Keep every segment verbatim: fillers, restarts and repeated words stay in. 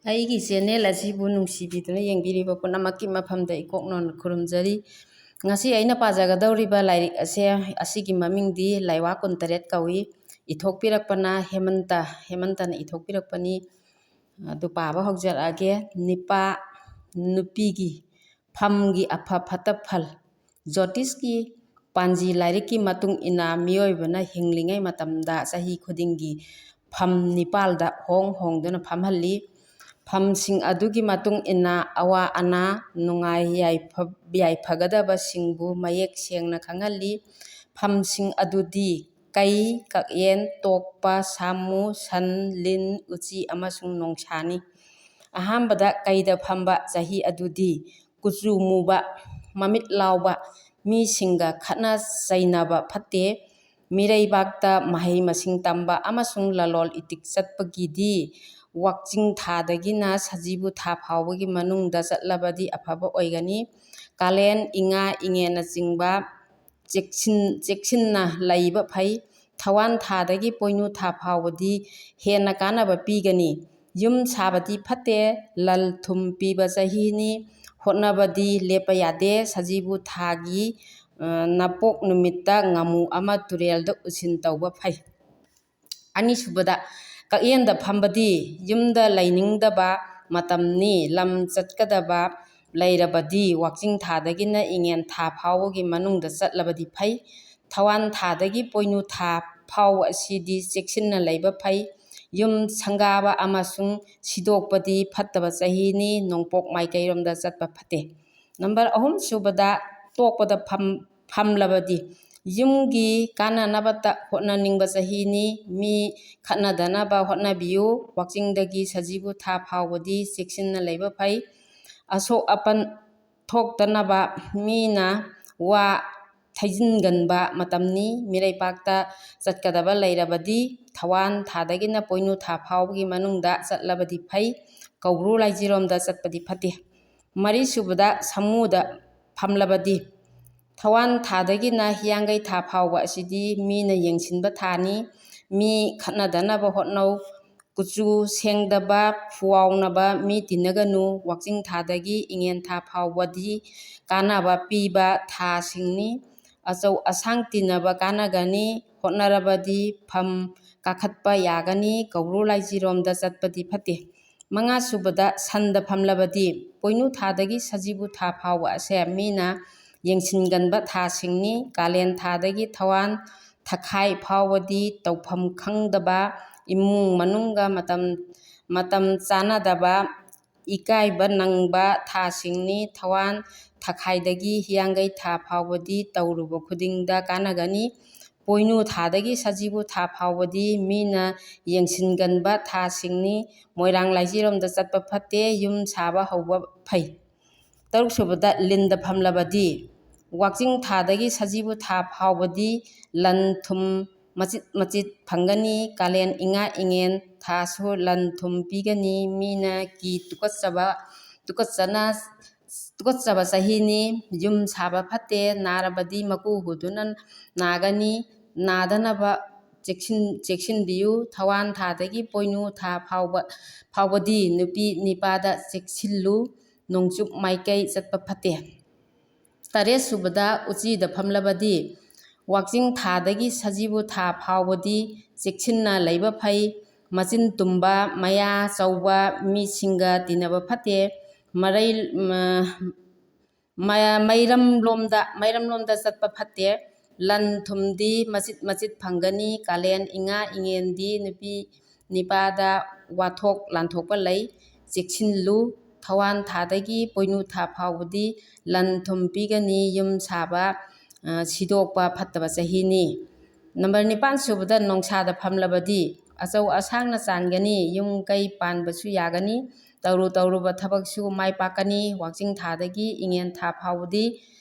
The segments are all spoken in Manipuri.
ꯑꯩꯒꯤ ꯆꯦꯅꯦꯜ ꯑꯁꯤꯕꯨ ꯅꯨꯡꯁꯤꯕꯤꯗꯨꯅ ꯌꯦꯡꯕꯤꯔꯤꯕ ꯄꯨꯝꯅꯃꯛꯀꯤ ꯃꯐꯝꯗ ꯏꯀꯣꯛ ꯅꯧꯅ ꯈꯨꯔꯨꯝꯖꯔꯤ꯫ ꯉꯁꯤ ꯑꯩꯅ ꯄꯥꯖꯒꯗꯧꯔꯤꯕ ꯂꯥꯏꯔꯤꯛ ꯑꯁꯦ, ꯑꯁꯤꯒꯤ ꯃꯃꯤꯡꯗꯤ ꯂꯥꯏꯋꯥ ꯀꯨꯟꯇꯔꯦꯠ ꯀꯧꯏ꯫ ꯏꯊꯣꯛꯄꯤꯔꯛꯄꯅ ꯍꯦꯃꯟꯇ, ꯍꯦꯃꯟꯇꯅ ꯏꯊꯣꯛꯄꯤꯔꯛꯄꯅꯤ꯫ ꯑꯗꯨ ꯄꯥꯕ ꯍꯧꯖꯔꯛꯑꯒꯦ꯫ ꯅꯤꯄꯥ ꯅꯨꯄꯤꯒꯤ ꯐꯝꯒꯤ ꯑꯐ ꯐꯠꯇ ꯐꯜ꯫ ꯖꯣꯇꯤꯁꯀꯤ ꯄꯥꯟꯖꯤ ꯂꯥꯏꯔꯤꯛꯀꯤ ꯃꯇꯨꯡ ꯏꯟꯅ ꯃꯤꯑꯣꯏꯕꯅ ꯍꯤꯡꯂꯤꯉꯩ ꯃꯇꯝꯗ ꯆꯍꯤ ꯈꯨꯗꯤꯡꯒꯤ ꯐꯝ ꯅꯤꯄꯥꯜꯗ ꯍꯣꯡ ꯍꯣꯡꯗꯨꯅ ꯐꯝꯍꯜꯂꯤ꯫ ꯐꯝꯁꯤꯡ ꯑꯗꯨꯒꯤ ꯃꯇꯨꯡ ꯏꯟꯅ ꯑꯋꯥ ꯑꯅꯥ, ꯅꯨꯡꯉꯥꯏ ꯌꯥꯏꯐ-, ꯌꯥꯏꯐꯒꯗꯕꯁꯤꯡꯕꯨ ꯃꯌꯦꯛ ꯁꯦꯡꯅ ꯈꯪꯍꯜꯂꯤ꯫ ꯐꯝꯁꯤꯡ ꯑꯗꯨꯗꯤ ꯀꯩ, ꯀꯛꯌꯦꯟ, ꯇꯣꯛꯄ, ꯁꯥꯃꯨ, ꯁꯟ, ꯂꯤꯟ, ꯎꯆꯤ ꯑꯃꯁꯨꯡ ꯅꯣꯡꯁꯥꯅꯤ꯫ ꯑꯍꯥꯟꯕꯗ ꯀꯩꯗ ꯐꯝꯕ ꯆꯍꯤ ꯑꯗꯨꯗꯤ ꯀꯨꯆꯨ ꯃꯨꯕ, ꯃꯃꯤꯠ ꯂꯥꯎꯕ, ꯃꯤꯁꯤꯡꯒ ꯈꯠꯅ ꯆꯩꯅꯕ ꯐꯠꯇꯦ꯫ ꯃꯤꯔꯩꯕꯥꯛꯇ ꯃꯍꯩ ꯃꯁꯤꯡ ꯇꯝꯕ ꯑꯃꯁꯨꯡ ꯂꯂꯣꯟ ꯏꯇꯤꯛ ꯆꯠꯄꯒꯤꯗꯤ ꯋꯥꯛꯆꯤꯡ ꯊꯥꯗꯒꯤꯅ ꯁꯖꯤꯕꯨ ꯊꯥ ꯐꯥꯎꯕꯒꯤ ꯃꯅꯨꯡꯗ ꯆꯠꯂꯕꯗꯤ ꯑꯐꯕ ꯑꯣꯏꯒꯅꯤ꯫ ꯀꯥꯂꯦꯟ, ꯏꯉꯥ, ꯏꯉꯦꯟꯅꯆꯤꯡꯕ ꯆꯦꯛꯁꯤꯟ-, ꯆꯦꯛꯁꯤꯟꯅ ꯂꯩꯕ ꯐꯩ꯫ ꯊꯋꯥꯟ ꯊꯥꯗꯒꯤ ꯄꯣꯏꯅꯨ ꯊꯥ ꯐꯥꯎꯕꯗꯤ ꯍꯦꯟꯅ ꯀꯥꯟꯅꯕ ꯄꯤꯒꯅꯤ꯫ ꯌꯨꯝ ꯁꯥꯕꯗꯤ ꯐꯠꯇꯦ, ꯂꯟ ꯊꯨꯝ ꯄꯤꯕ ꯆꯍꯤꯅꯤ꯫ ꯍꯣꯠꯅꯕꯗꯤ ꯂꯦꯞꯄ ꯌꯥꯗꯦ꯫ ꯁꯖꯤꯕꯨ ꯊꯥꯒꯤ, ꯑ, ꯅꯄꯣꯛ ꯅꯨꯃꯤꯠꯇ ꯉꯥꯃꯨ ꯑꯃ ꯇꯨꯔꯦꯜꯗ ꯎꯁꯤꯟ ꯇꯧꯕ ꯐꯩ꯫ ꯑꯅꯤꯁꯨꯕꯗ, ꯀꯛꯌꯦꯟꯗ ꯐꯝꯕꯗꯤ ꯌꯨꯝꯗ ꯂꯩꯅꯤꯡꯗꯕ ꯃꯇꯝꯅꯤ꯫ ꯂꯝ ꯆꯠꯀꯗꯕ ꯂꯩꯔꯕꯗꯤ ꯋꯥꯛꯆꯤꯡ ꯊꯥꯗꯒꯤꯅ ꯏꯉꯦꯟ ꯊꯥ ꯐꯥꯎꯕꯒꯤ ꯃꯅꯨꯡꯗ ꯆꯠꯂꯕꯗꯤ ꯐꯩ꯫ ꯊꯋꯥꯟ ꯊꯥꯗꯒꯤ ꯄꯣꯏꯅꯨ ꯊꯥ ꯐꯥꯎꯕ ꯑꯁꯤꯗꯤ ꯆꯦꯛꯁꯤꯟꯅ ꯂꯩꯕ ꯐꯩ꯫ ꯌꯨꯝ ꯁꯪꯒꯥꯕ ꯑꯃꯁꯨꯡ ꯁꯤꯗꯣꯛꯄꯗꯤ ꯐꯠꯇꯕ ꯆꯍꯤꯅꯤ꯫ ꯅꯣꯡꯄꯣꯛ ꯃꯥꯏꯀꯩꯔꯣꯝꯗ ꯆꯠꯄ ꯐꯠꯇꯦ꯫ ꯅꯝꯕꯔ ꯑꯍꯨꯝ ꯁꯨꯕꯗ, ꯇꯣꯛꯄꯗ ꯐꯝ-, ꯐꯝꯂꯕꯗꯤ ꯌꯨꯝꯒꯤ ꯀꯥꯟꯅꯅꯕꯇ ꯍꯣꯠꯅꯅꯤꯡꯕ ꯆꯍꯤꯅꯤ꯫ ꯃꯤ ꯈꯠꯅꯗꯅꯕ ꯍꯣꯠꯅꯕꯤꯌꯨ꯫ ꯋꯥꯛꯆꯤꯡꯗꯒꯤ ꯁꯖꯤꯕꯨ ꯊꯥ ꯐꯥꯎꯕꯗꯤ ꯆꯦꯛꯁꯤꯟꯅ ꯂꯩꯕ ꯐꯩ꯫ ꯑꯁꯣꯛ ꯑꯄꯟ ꯊꯣꯛꯇꯅꯕ ꯃꯤꯅ ꯋꯥ ꯊꯩꯖꯤꯟꯒꯟꯕ ꯃꯇꯝꯅꯤ꯫ ꯃꯤꯔꯩꯄꯥꯛꯇ ꯆꯠꯀꯗꯕ ꯂꯩꯔꯕꯗꯤ ꯊꯋꯥꯟ ꯊꯥꯗꯒꯤꯅ ꯄꯣꯏꯅꯨ ꯊꯥ ꯐꯥꯎꯕꯒꯤ ꯃꯅꯨꯡꯗ ꯆꯠꯂꯕꯗꯤ ꯐꯩ꯫ ꯀꯧꯕ꯭ꯔꯨ ꯂꯥꯏꯖꯤꯔꯣꯝꯗ ꯆꯠꯄꯗꯤ ꯐꯠꯇꯦ꯫ ꯃꯔꯤꯁꯨꯕꯗ, ꯁꯥꯃꯨꯗ ꯐꯝꯂꯕꯗꯤ, ꯊꯋꯥꯟ ꯊꯥꯗꯒꯤꯅ ꯍꯤꯌꯥꯡꯒꯩ ꯊꯥ ꯐꯥꯎꯕ ꯑꯁꯤꯗꯤ ꯃꯤꯅ ꯌꯦꯡꯁꯤꯟꯕ ꯊꯥꯅꯤ꯫ ꯃꯤ ꯈꯠꯅꯗꯅꯕ ꯍꯣꯠꯅꯧ꯫ ꯀꯨꯆꯨ ꯁꯦꯡꯗꯕ, ꯐꯨꯋꯥꯎꯅꯕ ꯃꯤ ꯇꯤꯟꯅꯒꯅꯨ꯫ ꯋꯥꯛꯆꯤꯡ ꯊꯥꯗꯒꯤ ꯏꯉꯦꯟ ꯊꯥ ꯐꯥꯎꯕꯗꯤ ꯀꯥꯟꯅꯕ ꯄꯤꯕ ꯊꯥꯁꯤꯡꯅꯤ꯫ ꯑꯆꯧ ꯑꯁꯥꯡ ꯇꯤꯟꯅꯕ ꯀꯥꯟꯅꯒꯅꯤ꯫ ꯍꯣꯠꯅꯔꯕꯗꯤ ꯐꯝ ꯀꯥꯈꯠꯄ ꯌꯥꯒꯅꯤ꯫ ꯀꯧꯕ꯭ꯔꯨ ꯂꯥꯏꯖꯤꯔꯣꯝꯗ ꯆꯠꯄꯗꯤ ꯐꯠꯇꯦ꯫ ꯃꯉꯥ ꯁꯨꯕꯗ ꯁꯟꯗ ꯐꯝꯂꯕꯗꯤ, ꯄꯣꯏꯅꯨ ꯊꯥꯗꯒꯤ ꯁꯖꯤꯕꯨ ꯊꯥ ꯐꯥꯎꯕ ꯑꯁꯦ ꯃꯤꯅ ꯌꯦꯡꯁꯤꯟꯒꯟꯕ ꯊꯥꯁꯤꯡꯅꯤ꯫ ꯀꯥꯂꯦꯟ ꯊꯥꯗꯒꯤ ꯊꯋꯥꯟ ꯊꯈꯥꯏ ꯐꯥꯎꯕꯗꯤ ꯇꯧꯐꯝ ꯈꯪꯗꯕ, ꯏꯃꯨꯡ ꯃꯅꯨꯡꯒ ꯃꯇꯝ, ꯃꯇꯝ ꯆꯥꯅꯗꯕ, ꯏꯀꯥꯏꯕ ꯅꯪꯕ ꯊꯥꯁꯤꯡꯅꯤ꯫ ꯊꯋꯥꯟ ꯊꯈꯥꯏꯗꯒꯤ ꯍꯤꯌꯥꯡꯒꯩ ꯊꯥ ꯐꯥꯎꯕꯗꯤ ꯇꯧꯔꯨꯕ ꯈꯨꯗꯤꯡꯗ ꯀꯥꯟꯅꯒꯅꯤ꯫ ꯄꯣꯏꯅꯨ ꯊꯥꯗꯒꯤ ꯁꯖꯤꯕꯨ ꯊꯥ ꯐꯥꯎꯕꯗꯤ ꯃꯤꯅ ꯌꯦꯡꯁꯤꯟꯒꯟꯕ ꯊꯥꯁꯤꯡꯅꯤ꯫ ꯃꯣꯏꯔꯥꯡ ꯂꯥꯏꯖꯤꯔꯣꯝꯗ ꯆꯠꯄ ꯐꯠꯇꯦ, ꯌꯨꯝ ꯁꯥꯕ ꯍꯧꯕ ꯐꯩ꯫ ꯇꯔꯨꯛ ꯁꯨꯕꯗ ꯂꯤꯟꯗ ꯐꯝꯂꯕꯗꯤ, ꯋꯥꯛꯆꯤꯡ ꯊꯥꯗꯒꯤ ꯁꯖꯤꯕꯨ ꯊꯥ ꯐꯥꯎꯕꯗꯤ ꯂꯟ ꯊꯨꯝ ꯃꯆꯤꯠ ꯃꯆꯤꯠ ꯐꯪꯒꯅꯤ꯫ ꯀꯥꯂꯦꯟ ꯏꯉꯥ ꯏꯉꯦꯟ ꯊꯥꯁꯨ ꯂꯟ ꯊꯨꯝ ꯄꯤꯒꯅꯤ꯫ ꯃꯤꯅ ꯀꯤ ꯇꯨꯀꯠꯆꯕ, ꯇꯨꯀꯠꯆꯅ, ꯇꯨꯀꯠꯆꯕ ꯆꯍꯤꯅꯤ꯫ ꯌꯨꯝ ꯁꯥꯕ ꯐꯠꯇꯦ, ꯅꯥꯔꯕꯗꯤ ꯃꯀꯨ ꯍꯨꯗꯨꯅ ꯅꯥꯒꯅꯤ꯫ ꯅꯥꯗꯅꯕ ꯆꯦꯛꯁꯤꯟ-, ꯆꯦꯛꯁꯤꯟꯕꯤꯌꯨ꯫ ꯊꯋꯥꯟ ꯊꯥꯗꯒꯤ ꯄꯣꯏꯅꯨ ꯊꯥ ꯐꯥꯎꯕ, ꯐꯥꯎꯕꯗꯤ ꯅꯨꯄꯤ ꯅꯤꯄꯥꯗ ꯆꯦꯛꯁꯤꯜꯂꯨ꯫ ꯅꯣꯡꯆꯨꯞ ꯃꯥꯏꯀꯩ ꯆꯠꯄ ꯐꯠꯇꯦ꯫ ꯇꯔꯦꯠ ꯁꯨꯕꯗ ꯎꯆꯤꯗ ꯐꯝꯂꯕꯗꯤ, ꯋꯥꯛꯆꯤꯡ ꯊꯥꯗꯒꯤ ꯁꯖꯤꯕꯨ ꯊꯥ ꯐꯥꯎꯕꯗꯤ ꯆꯦꯛꯁꯤꯟꯅ ꯂꯩꯕ ꯐꯩ꯫ ꯃꯆꯤꯟ ꯇꯨꯝꯕ, ꯃꯌꯥ ꯆꯧꯕ ꯃꯤꯁꯤꯡꯒ ꯇꯤꯟꯅꯕ ꯐꯠꯇꯦ꯫ ꯃꯔꯩ-, ꯃ-, ꯃ-, ꯃꯩꯔꯝꯂꯣꯝꯗ, ꯃꯩꯔꯝꯂꯣꯝꯗ ꯆꯠꯄ ꯐꯠꯇꯦ꯫ ꯂꯟ ꯊꯨꯝꯗꯤ ꯃꯆꯤꯠ ꯃꯆꯤꯠ ꯐꯪꯒꯅꯤ꯫ ꯀꯥꯂꯦꯟ ꯏꯉꯥ ꯏꯉꯦꯟꯗꯤ ꯅꯨꯄꯤ ꯅꯤꯄꯥꯗ ꯋꯥꯊꯣꯛ ꯂꯥꯟꯊꯣꯛꯄ ꯂꯩ꯫ ꯆꯦꯛꯁꯤꯜꯂꯨ꯫ ꯊꯋꯥꯟ ꯊꯥꯗꯒꯤ ꯄꯣꯏꯅꯨ ꯊꯥ ꯐꯥꯎꯕꯗꯤ ꯂꯟ ꯊꯨꯝ ꯄꯤꯒꯅꯤ꯫ ꯌꯨꯝ ꯁꯥꯕ, ꯑ, ꯁꯤꯗꯣꯛꯄ ꯐꯠꯇꯕ ꯆꯍꯤꯅꯤ꯫ ꯅꯝꯕꯔ ꯅꯤꯄꯥꯟ ꯁꯨꯕꯗ ꯅꯣꯡꯁꯥꯗ ꯐꯝꯂꯕꯗꯤ ꯑꯆꯧ ꯑꯁꯥꯡꯅ ꯆꯥꯟꯒꯅꯤ꯫ ꯌꯨꯝ ꯀꯩ ꯄꯥꯟꯕꯁꯨ ꯌꯥꯒꯅꯤ꯫ ꯇꯧꯔꯨ ꯇꯧꯔꯨꯕ ꯊꯕꯛꯁꯨ ꯃꯥꯏ ꯄꯥꯛꯀꯅꯤ꯫ ꯋꯥꯛꯆꯤꯡ ꯊꯥꯗꯒꯤ ꯏꯉꯦꯟ ꯊꯥ ꯐꯥꯎꯕꯗꯤ,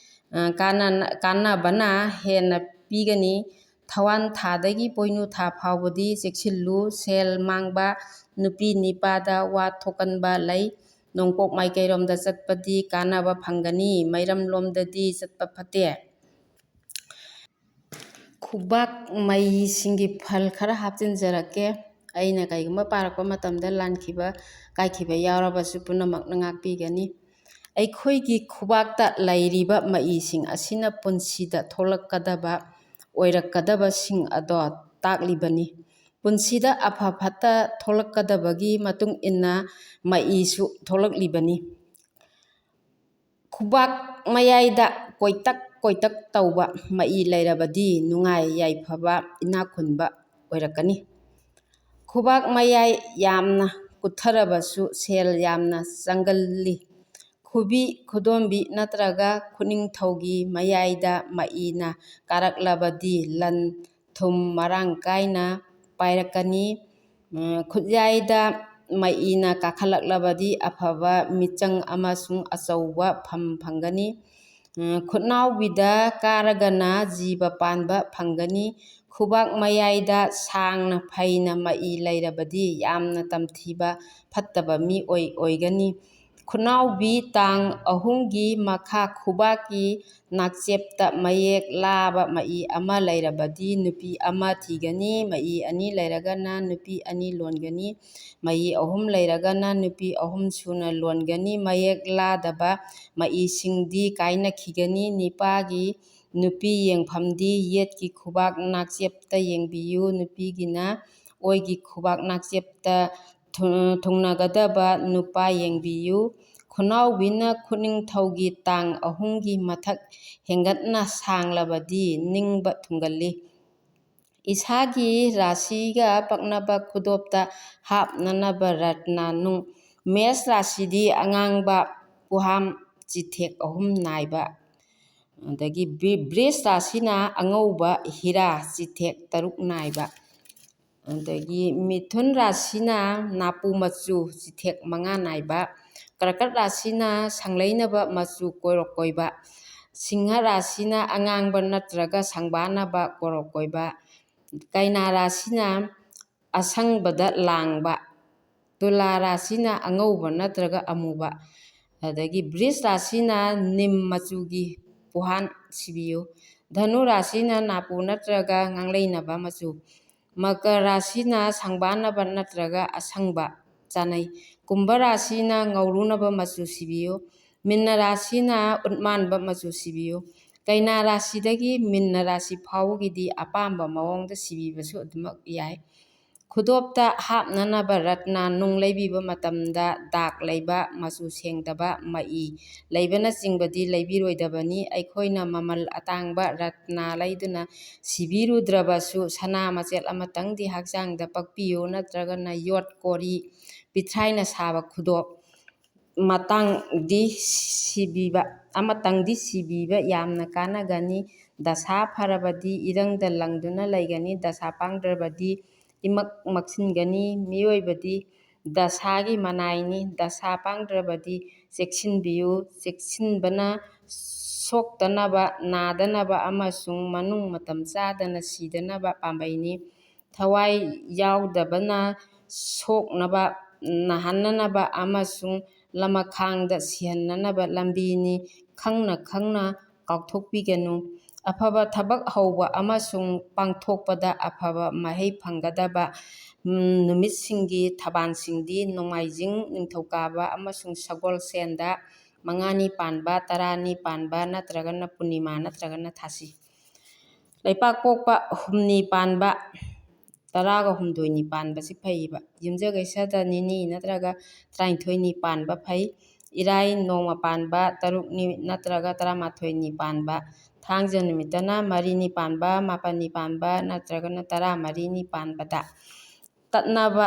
ꯑ, ꯀꯥꯟꯅ-, ꯀꯥꯟꯅꯕꯅ ꯍꯦꯟꯅ ꯄꯤꯒꯅꯤ꯫ ꯊꯋꯥꯟ ꯊꯥꯗꯒꯤ ꯄꯣꯏꯅꯨ ꯊꯥ ꯐꯥꯎꯕꯗꯤ ꯆꯦꯛꯁꯤꯜꯂꯨ꯫ ꯁꯦꯜ ꯃꯥꯡꯕ, ꯅꯨꯄꯤ ꯅꯤꯄꯥꯗ ꯋꯥ ꯊꯣꯛꯀꯟꯕ ꯂꯩ꯫ ꯅꯣꯡꯄꯣꯛ ꯃꯥꯏꯀꯩꯔꯣꯝꯗ ꯆꯠꯄꯗꯤ ꯀꯥꯟꯅꯕ ꯐꯪꯒꯅꯤ꯫ ꯃꯩꯔꯝꯂꯣꯝꯗꯗꯤ ꯆꯠꯄ ꯐꯠꯇꯦ꯫ ꯈꯨꯕꯥꯛ ꯃꯩꯁꯤꯡꯒꯤ ꯐꯜ ꯈꯔ ꯍꯥꯞꯆꯤꯟꯖꯔꯛꯀꯦ꯫ ꯑꯩꯅ ꯀꯩꯒꯨꯝꯕ ꯄꯥꯔꯛꯄ ꯃꯇꯝꯗ ꯂꯥꯟꯈꯤꯕ, ꯀꯥꯏꯈꯤꯕ ꯌꯥꯎꯔꯕꯁꯨ ꯄꯨꯝꯅꯃꯛꯅ ꯉꯥꯛꯄꯤꯒꯅꯤ꯫ ꯑꯩꯈꯣꯏꯒꯤ ꯈꯨꯕꯥꯛꯇ ꯂꯩꯔꯤꯕ ꯃꯏꯁꯤꯡ ꯑꯁꯤꯅ ꯄꯨꯟꯁꯤꯗ ꯊꯣꯛꯂꯛꯀꯗꯕ, ꯑꯣꯏꯔꯛꯀꯗꯕꯁꯤꯡ ꯑꯗꯣ ꯇꯥꯛꯂꯤꯕꯅꯤ꯫ ꯄꯨꯟꯁꯤꯗ ꯑꯐ ꯐꯠꯇ ꯊꯣꯛꯂꯛꯀꯗꯕꯒꯤ ꯃꯇꯨꯡ ꯏꯟꯅ ꯃꯏꯁꯨ ꯊꯣꯛꯂꯛꯂꯤꯕꯅꯤ꯫ ꯈꯨꯕꯥꯛ ꯃꯌꯥꯏꯗ ꯀꯣꯏꯇꯛ ꯀꯣꯏꯇꯛ ꯇꯧꯕ ꯃꯏ ꯂꯩꯔꯕꯗꯤ ꯅꯨꯡꯉꯥꯏ ꯌꯥꯏꯐꯕ, ꯏꯅꯥꯛ ꯈꯨꯟꯕ ꯑꯣꯏꯔꯛꯀꯅꯤ꯫ ꯈꯨꯕꯥꯛ ꯃꯌꯥꯏ ꯌꯥꯝꯅ ꯀꯨꯠꯊꯔꯕꯁꯨ ꯁꯦꯜ ꯌꯥꯝꯅ ꯆꯪꯒꯜꯂꯤ꯫ ꯈꯨꯕꯤ, ꯈꯨꯗꯣꯝꯕꯤ ꯅꯠꯇ꯭ꯔꯒ ꯈꯨꯅꯤꯡꯊꯧꯒꯤ ꯃꯌꯥꯏꯗ ꯃꯏꯅ ꯀꯥꯔꯛꯂꯕꯗꯤ ꯂꯟ ꯊꯨꯝ ꯃꯔꯥꯡ ꯀꯥꯏꯅ ꯄꯥꯏꯔꯛꯀꯅꯤ꯫ ꯈꯨꯠꯌꯥꯏꯗ ꯃꯏꯅ ꯀꯥꯈꯠꯂꯛꯂꯕꯗꯤ ꯑꯐꯕ ꯃꯤꯆꯪ ꯑꯃꯁꯨꯡ ꯑꯆꯧꯕ ꯐꯝ ꯐꯪꯒꯅꯤ꯫ ꯈꯨꯠꯅꯥꯎꯕꯤꯗ ꯀꯥꯔꯒꯅ ꯖꯤꯕ ꯄꯥꯟꯕ ꯐꯪꯒꯅꯤ꯫ ꯈꯨꯕꯥꯛ ꯃꯌꯥꯏꯗ ꯁꯥꯡꯅ ꯐꯩꯅ ꯃꯏ ꯂꯩꯔꯕꯗꯤ ꯌꯥꯝꯅ ꯇꯝꯊꯤꯕ ꯐꯠꯇꯕ ꯃꯤ ꯑꯣꯏ-, ꯑꯣꯏꯒꯅꯤ꯫ ꯈꯨꯠꯅꯥꯎꯕꯤ ꯇꯥꯡ ꯑꯍꯨꯝꯒꯤ ꯃꯈꯥ ꯈꯨꯕꯥꯛꯀꯤ ꯅꯥꯛꯆꯦꯞꯇ ꯃꯌꯦꯛ ꯂꯥꯕ ꯃꯏ ꯑꯃ ꯂꯩꯔꯕꯗꯤ ꯅꯨꯄꯤ ꯑꯃ ꯊꯤꯒꯅꯤ꯫ ꯃꯏ ꯑꯅꯤ ꯂꯩꯔꯒꯅ ꯅꯨꯄꯤ ꯑꯅꯤ ꯂꯣꯟꯒꯅꯤ꯫ ꯃꯏ ꯑꯍꯨꯝ ꯂꯩꯔꯒꯅ ꯅꯨꯄꯤ ꯑꯍꯨꯝ ꯁꯨꯅ ꯂꯣꯟꯒꯅꯤ꯫ ꯃꯌꯦꯛ ꯂꯥꯗꯕ ꯃꯏꯁꯤꯡꯗꯤ ꯀꯥꯏꯅꯈꯤꯒꯅꯤ꯫ ꯅꯤꯄꯥꯒꯤ ꯅꯨꯄꯤ ꯌꯦꯡꯐꯝꯗꯤ ꯌꯦꯠꯀꯤ ꯈꯨꯕꯥꯛ ꯅꯥꯛꯆꯦꯞꯇ ꯌꯦꯡꯕꯤꯌꯨ꯫ ꯅꯨꯄꯤꯒꯤꯅ ꯑꯣꯏꯒꯤ ꯈꯨꯕꯥꯛ ꯅꯥꯛꯆꯦꯞꯇ ꯊꯨ-, ꯊꯨꯡꯅꯒꯗꯕ ꯅꯨꯄꯥ ꯌꯦꯡꯕꯤꯌꯨ꯫ ꯈꯨꯅꯥꯎꯕꯤꯅ ꯈꯨꯅꯤꯡꯊꯧꯒꯤ ꯇꯥꯡ ꯑꯍꯨꯝꯒꯤ ꯃꯊꯛ ꯍꯦꯟꯒꯠꯅ ꯁꯥꯡꯂꯕꯗꯤ ꯅꯤꯡꯕ ꯊꯨꯡꯒꯜꯂꯤ꯫ ꯏꯁꯥꯒꯤ ꯔꯥꯁꯤꯒ ꯄꯛꯅꯕ ꯈꯨꯗꯣꯞꯇ ꯍꯥꯞꯅꯅꯕ ꯔꯠꯅ ꯅꯨꯡ꯫ ꯃꯦꯁ ꯔꯥꯁꯤꯗꯤ ꯑꯉꯥꯡꯕ ꯄꯨꯍꯥꯝ ꯆꯤꯊꯦꯛ ꯑꯍꯨꯝ ꯅꯥꯏꯕ꯫ ꯑꯗꯒꯤ ꯕꯤ-, ꯕ꯭ꯔꯤꯖ ꯔꯥꯁꯤꯅ ꯑꯉꯧꯕ ꯍꯤꯔꯥ ꯆꯤꯊꯦꯛ ꯇꯔꯨꯛ ꯅꯥꯏꯕ꯫ ꯑꯗꯒꯤ ꯃꯤꯊꯨꯟ ꯔꯥꯁꯤꯅ ꯅꯥꯄꯨ ꯃꯆꯨ ꯆꯤꯊꯦꯛ ꯃꯉꯥ ꯅꯥꯏꯕ꯫ ꯀꯔꯀꯠ ꯔꯥꯁꯤꯅ ꯁꯪꯂꯩꯅꯕ ꯃꯆꯨ ꯀꯣꯏꯔꯣꯛ ꯀꯣꯏꯕ꯫ ꯁꯤꯡꯍ ꯔꯥꯁꯤꯅ ꯑꯉꯥꯡꯕ ꯅꯠꯇ꯭ꯔꯒ ꯁꯪꯕꯥꯅꯕ ꯀꯣꯏꯔꯣꯛ ꯀꯣꯏꯕ꯫ ꯀꯩꯅꯥ ꯔꯥꯁꯤꯅ ꯑꯁꯪꯕꯗ ꯂꯥꯡꯕ꯫ ꯇꯨꯂꯥ ꯔꯥꯁꯤꯅ ꯑꯉꯧꯕ ꯅꯠꯇ꯭ꯔꯒ ꯑꯃꯨꯕ꯫ ꯑꯗꯒꯤ ꯕ꯭ꯔꯤꯖ ꯔꯥꯁꯤꯅ ꯅꯤꯝ ꯃꯆꯨꯒꯤ ꯄꯨꯍꯥꯟ ꯁꯤꯕꯤꯌꯨ꯫ ꯙꯅꯨ ꯔꯥꯁꯤꯅ ꯅꯥꯄꯨ ꯅꯠꯇ꯭ꯔꯒ ꯉꯥꯡꯂꯩꯅꯕ ꯃꯆꯨ꯫ ꯃꯀꯔ ꯔꯥꯁꯤꯅ ꯁꯪꯕꯥꯟꯅꯕ ꯅꯠꯇ꯭ꯔꯒ ꯑꯁꯪꯕ ꯆꯥꯅꯩ꯫ ꯀꯨꯝꯚ ꯔꯥꯁꯤꯅ ꯉꯧꯔꯨꯅꯕ ꯃꯆꯨ ꯁꯤꯕꯤꯌꯨ꯫ ꯃꯤꯟꯅ ꯔꯥꯁꯤꯅ ꯎꯠꯃꯥꯟꯕ ꯃꯆꯨ ꯁꯤꯕꯤꯌꯨ꯫ ꯀꯩꯅꯥ ꯔꯥꯁꯤꯗꯒꯤ ꯃꯤꯟꯅ ꯔꯥꯁꯤ ꯐꯥꯎꯕꯒꯤꯗꯤ ꯑꯄꯥꯝꯕ ꯃꯑꯣꯡꯗ ꯁꯤꯕꯤꯕꯁꯨ ꯑꯗꯨꯃꯛ ꯌꯥꯏ꯫ ꯈꯨꯗꯣꯞꯇ ꯍꯥꯞꯅꯅꯕ ꯔꯠꯅ ꯅꯨꯡ ꯂꯩꯕꯤꯕ ꯃꯇꯝꯗ ꯗꯥꯛ ꯂꯩꯕ, ꯃꯆꯨ ꯁꯦꯡꯗꯕ, ꯃꯏ ꯂꯩꯕꯅꯆꯤꯡꯕꯗꯤ ꯂꯩꯕꯤꯔꯣꯏꯗꯕꯅꯤ꯫ ꯑꯩꯈꯣꯏꯅ ꯃꯃꯜ ꯑꯇꯥꯡꯕ ꯔꯠꯅ ꯂꯩꯗꯨꯅ ꯁꯤꯕꯤꯔꯨꯗ꯭ꯔꯕꯁꯨ, ꯁꯅꯥ ꯃꯆꯦꯠ ꯑꯃꯇꯪꯗꯤ ꯍꯛꯆꯥꯡꯗ ꯄꯛꯄꯤꯌꯨ, ꯅꯠꯇ꯭ꯔꯒꯅ ꯌꯣꯠ ꯀꯣꯔꯤ, ꯄꯤꯊ꯭ꯔꯥꯏꯅ ꯁꯥꯕ ꯈꯨꯗꯣꯞ, ꯃꯇꯥꯡꯗꯤ ꯁꯤꯕꯤꯕ, ꯑꯃꯇꯪꯗꯤ ꯁꯤꯕꯤꯕ ꯌꯥꯝꯅ ꯀꯥꯟꯅꯒꯅꯤ꯫ ꯗꯁꯥ ꯐꯔꯕꯗꯤ ꯏꯔꯪꯗ ꯂꯪꯗꯨꯅ ꯂꯩꯒꯅꯤ, ꯗꯁꯥ ꯄꯥꯡꯗ꯭ꯔꯕꯗꯤ ꯏꯃꯛ ꯃꯛꯁꯤꯟꯒꯅꯤ꯫ ꯃꯤꯑꯣꯏꯕꯗꯤ ꯗꯁꯥꯒꯤ ꯃꯅꯥꯏꯅꯤ꯫ ꯗꯁꯥ ꯄꯥꯡꯗ꯭ꯔꯕꯗꯤ ꯆꯦꯛꯁꯤꯟꯕꯤꯌꯨ꯫ ꯆꯦꯛꯁꯤꯟꯕꯅ ꯁꯣꯛꯇꯅꯕ, ꯅꯥꯗꯅꯕ ꯑꯃꯁꯨꯡ ꯃꯅꯨꯡ ꯃꯇꯝ ꯆꯥꯗꯅ ꯁꯤꯗꯅꯕ ꯄꯥꯝꯕꯩꯅꯤ꯫ ꯊꯋꯥꯏ ꯌꯥꯎꯗꯕꯅ ꯁꯣꯛꯅꯕ, ꯅꯥꯍꯟꯅꯅꯕ ꯑꯃꯁꯨꯡ ꯂꯃꯈꯥꯡꯗ ꯁꯤꯍꯟꯅꯅꯕ ꯂꯝꯕꯤꯅꯤ꯫ ꯈꯪꯅ ꯈꯪꯅ ꯀꯥꯎꯊꯣꯛꯄꯤꯒꯅꯨ꯫ ꯑꯐꯕ ꯊꯕꯛ ꯍꯧꯕ ꯑꯃꯁꯨꯡ ꯄꯥꯡꯊꯣꯛꯄꯗ ꯑꯐꯕ ꯃꯍꯩ ꯐꯪꯒꯗꯕ, ꯎꯝ, ꯅꯨꯃꯤꯠꯁꯤꯡꯒꯤ ꯊꯕꯥꯟꯁꯤꯡꯗꯤ ꯅꯣꯡꯃꯥꯏꯖꯤꯡ, ꯅꯤꯡꯊꯧꯀꯥꯕ ꯑꯃꯁꯨꯡ ꯁꯒꯣꯜꯁꯦꯟꯗ ꯃꯉꯥꯅꯤ ꯄꯥꯟꯕ, ꯇꯔꯥꯅꯤ ꯄꯥꯟꯕ ꯅꯠꯇ꯭ꯔꯒꯅ ꯄꯨꯔꯅꯤꯃꯥ ꯅꯠꯇ꯭ꯔꯒꯅ ꯊꯥꯁꯤ꯫ ꯂꯩꯄꯥꯛꯄꯣꯛꯄ ꯍꯨꯝꯅꯤ ꯄꯥꯟꯕ, ꯇꯔꯥꯒ ꯍꯨꯝꯗꯣꯏꯅꯤ ꯄꯥꯟꯕꯁꯤ ꯐꯩꯌꯦꯕ꯫ ꯌꯨꯝꯖꯀꯩꯁꯗ ꯅꯤꯅꯤ ꯅꯠꯇ꯭ꯔꯒ ꯇꯔꯥꯅꯤꯊꯣꯏꯅꯤ ꯄꯥꯟꯕ ꯐꯩ꯫ ꯏꯔꯥꯏ ꯅꯣꯡꯃ ꯄꯥꯟꯕ, ꯇꯔꯨꯛꯅꯤ ꯅꯠꯇ꯭ꯔꯒ ꯇꯔꯥꯃꯥꯊꯣꯏꯅꯤ ꯄꯥꯟꯕ꯫ ꯊꯥꯡꯖ ꯅꯨꯃꯤꯠꯇꯅ ꯃꯔꯤꯅꯤ ꯄꯥꯟꯕ, ꯃꯥꯄꯟꯅꯤ ꯄꯥꯟꯕ ꯅꯠꯇ꯭ꯔꯒꯅ ꯇꯔꯥꯃꯔꯤꯅꯤ ꯄꯥꯟꯕꯗ꯫ ꯇꯠꯅꯕ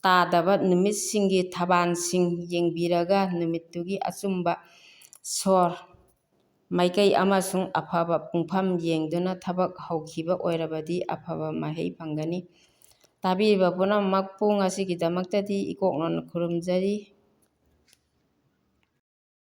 ꯇꯥꯗꯕ ꯅꯨꯃꯤꯠꯁꯤꯡꯒꯤ ꯊꯕꯥꯟꯁꯤꯡ ꯌꯦꯡꯕꯤꯔꯒ ꯅꯨꯃꯤꯠꯇꯨꯒꯤ ꯑꯆꯨꯝꯕ ꯁꯣꯔ ꯃꯥꯏꯀꯩ ꯑꯃꯁꯨꯡ ꯑꯐꯕ ꯄꯨꯡꯐꯝ ꯌꯦꯡꯗꯨꯅ ꯊꯕꯛ ꯍꯧꯈꯤꯕ ꯑꯣꯏꯔꯕꯗꯤ ꯑꯐꯕ ꯃꯍꯩ ꯐꯪꯒꯅꯤ꯫ ꯇꯥꯕꯤꯔꯤꯕ ꯄꯨꯝꯅꯃꯛꯄꯨ ꯉꯁꯤꯒꯤꯗꯃꯛꯇꯗꯤ ꯏꯀꯣꯛꯅꯅ ꯈꯨꯔꯨꯝꯖꯔꯤ꯫